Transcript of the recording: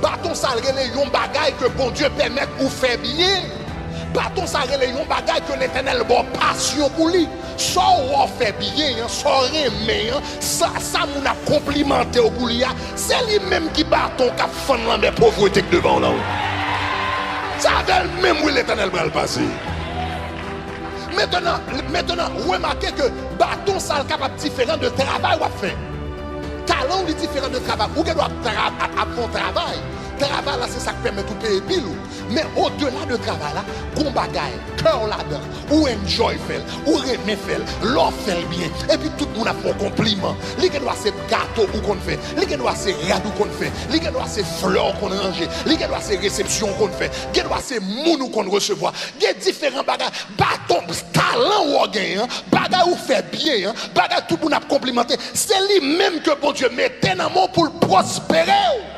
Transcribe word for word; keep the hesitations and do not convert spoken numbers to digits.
Baton sa rele yon bagay ke Bondye pèmèt ou fè byen. Baton sa rele yon bagay ke Letènèl ba w pasyon pou li. Sa w wè w fè byen an, sa w renmen an, sa, sa moun ap konplimante w pou li a, se li menm ki baton k ap fann lanmè povrete k devan w lan wi. Se avè l menm wi Letènèl pral pase. Mentenan, mentenan, remake ke baton sa l kapab diferan de travay w ap fè. Talan w li diferan de travay. Ou gen dwa ap tra- ap, ap fè yon travay. Travay la se sa k pèmèt ou peye bil ou. Men odela de travay la, gon bagay, kè w ladan, ou enjoy fè l, ou renmen fè l, lè w fè l byen, epi tout moun ap fè w konpliman. Li gen dwa se gato ou konn fè, li gen dwa se rad ou konn fè, li gen dwa se flè w konn ranje, li gen dwa se resepsyon ou konn fè, gen dwa se moun ou konn resevwa. Gen diferan bagay, baton, talan w genyen an, bagay ou fè byen an, bagay tout moun ap konplimante, se li menm ke Bondye mete nan men w pou l pwospere w.